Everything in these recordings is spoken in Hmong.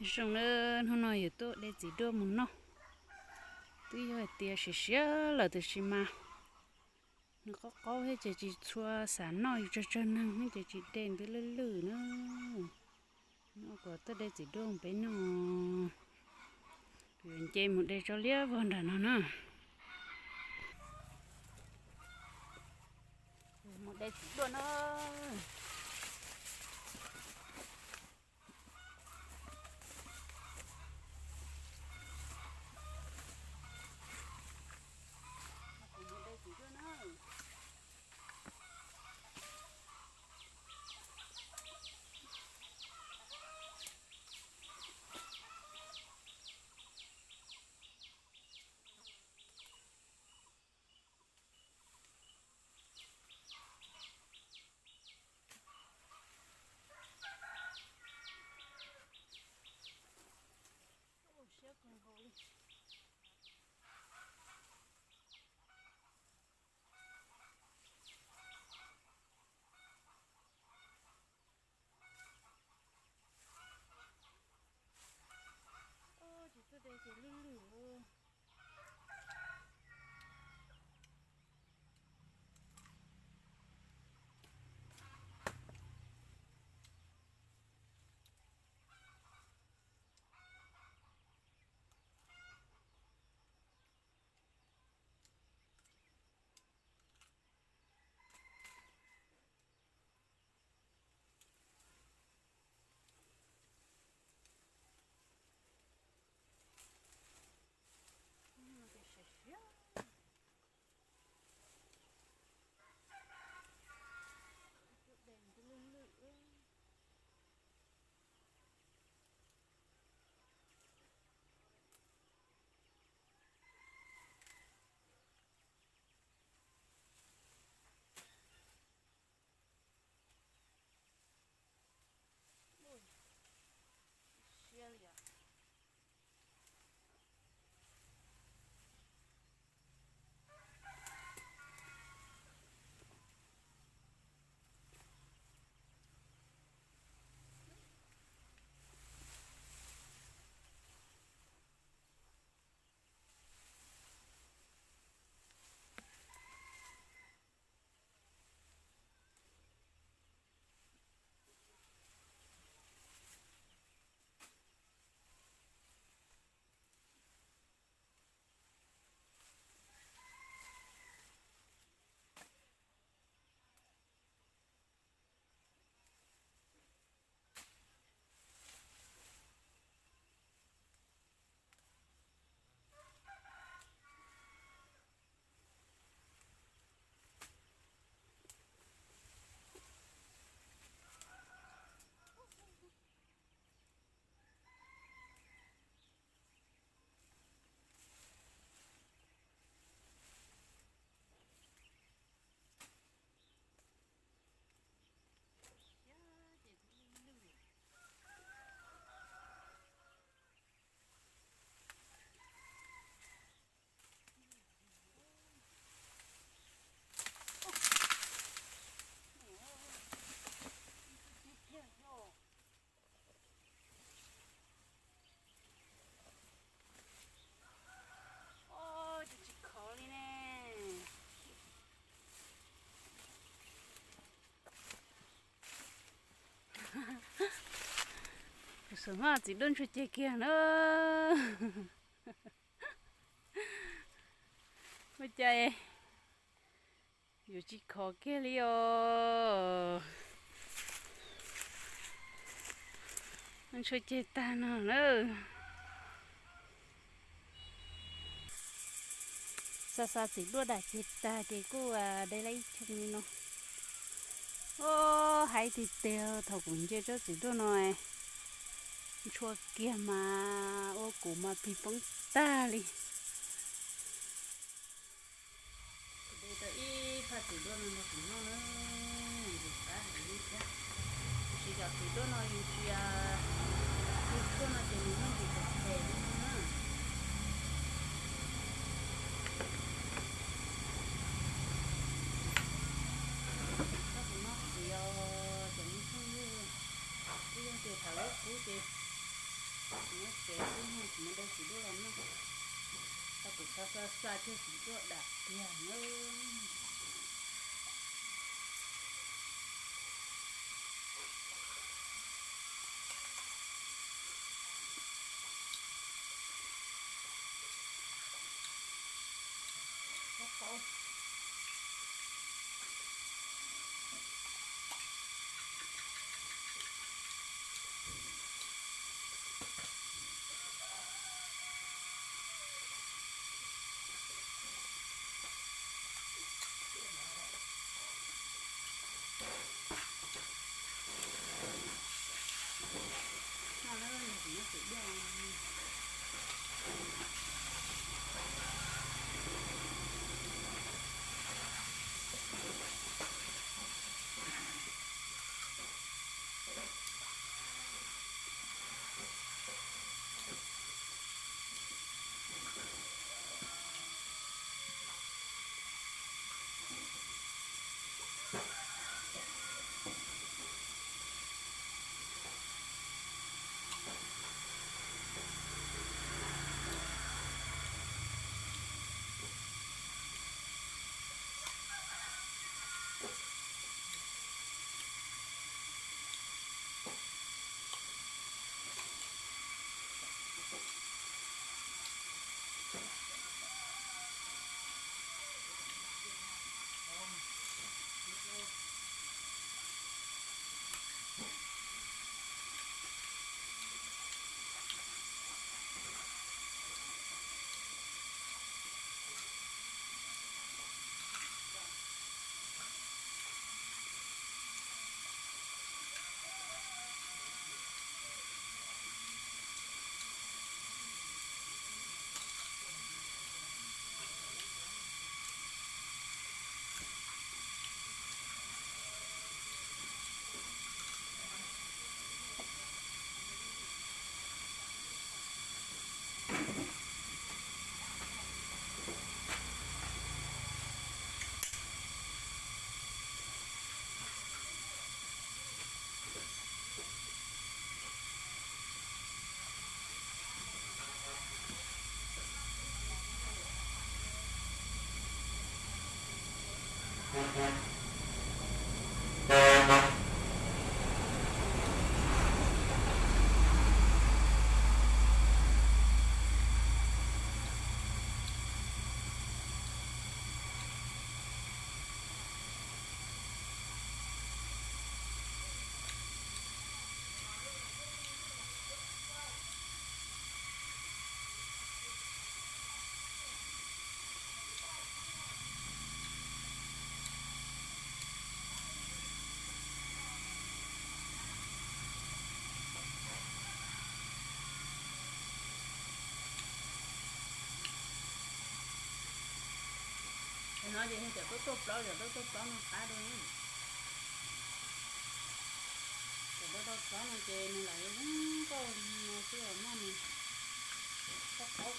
Zoo na, hnub no yus tuaj de txiv duaj mus noj. Twb yog hais tias siav siav lawm tiam sis mas nws qaub qaub thiab ces tsis tshua xav noj, yus tsawg tsawg neeg ces tsis de, twb lwj lwj na. Noj kom tuaj de txiv duaj mus peb noj. Kuv yuav nce mus de tso liab vog nram no na. Mus de txiv duaj na. Mus de txiv duaj na. Siab kawg nkaus li. Tsis tuaj de ces lwj lwj. Siab li os. Oj, ces tsis khov li ne. Kuv xav mas txiv duaj ntshua ceg kiag na. Ua cas yuav tsis khov kiag li os. Ntshua ceg tag no na. Xa xa txiv duaj dam ceg tag ces kuj de lawm ib choo li no. Oj, haib tiag tiag, thaum kuv nce tsob txiv duaj no ntshua kiag mas ua kuv mas plig poob tag li. Kuv de tau ib phaj txiv duaj no rau kuv noj na, ntxim qab heev li thiab. Tiam sis cov txiv duaj no yus tsis ua tshuaj no ces nws muaj ntsis phem phem li no na. Coj kuv noj kuv yog cov me phooj ywg, ib leeg ces thaum ub qub ces Nyob tsev xwb no tsis muaj dab tsi dua los noj. Tau kuv xa xa xa kiag tsis tuaj dam kiag na. Cov no ces yog cov tuaj tuaj plaub, cov tuaj tuaj plaub no qab dua. Cov tuaj tuaj plaub no ces nws lam yuav zoo nkauj no xwb os, noj nws qab qaub.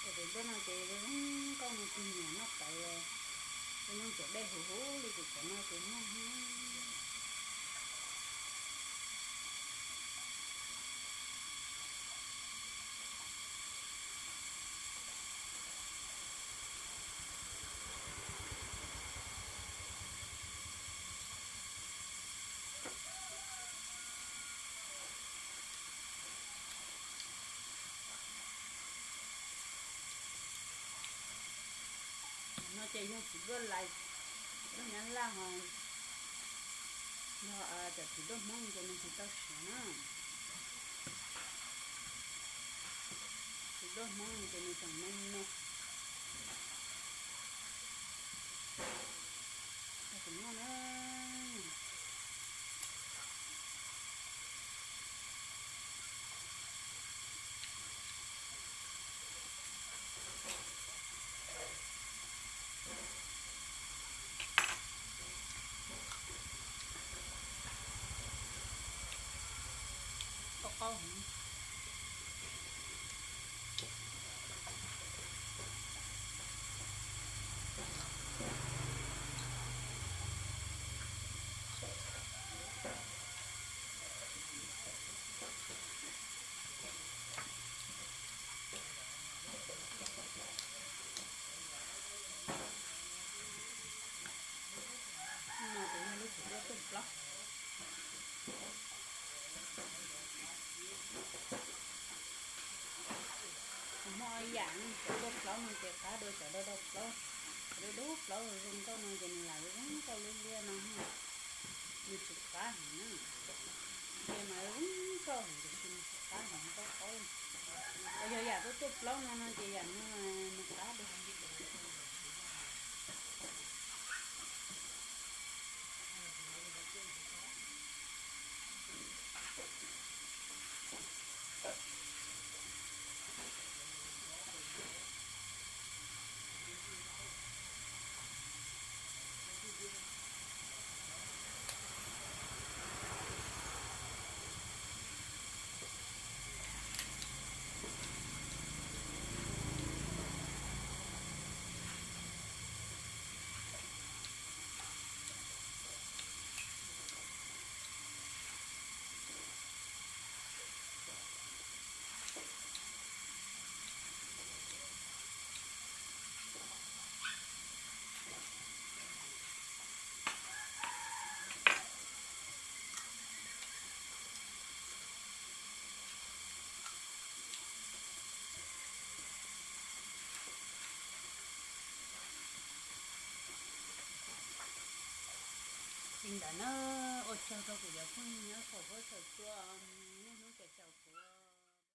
Cov pem npej no ces zoo nkauj no tus niam noj tawv, tus neeg cov dej huv huv li kuv cov no ces noj. Yog txiv duaj lais, duaj nyab laj ho yog cov txiv duaj Hmoob ces nws tsis tau siav na. Txiv duaj Hmoob ces nws tseem me no. Kuv noj na. Qaub qaub heev. No kuv yog lub txiv duaj tuaj plaub. Kuv muaj ib yam no, cov dua plaub no ces qab dua cov dua dua plaub. Cov dua dua plaub zoo nkauj no ces nws lam zoo nkauj liab liab no. Nws tsis qab heev na. Ces mas zoo nkauj heev tiam sis nws tsis qab heev, qaub qaub. Yog yam tuaj tuaj plaub no no ces yam no nws qab dua. Li ntawd na, ua tsaug rau kuv cov phooj ywg nyob saum huab saum cua os.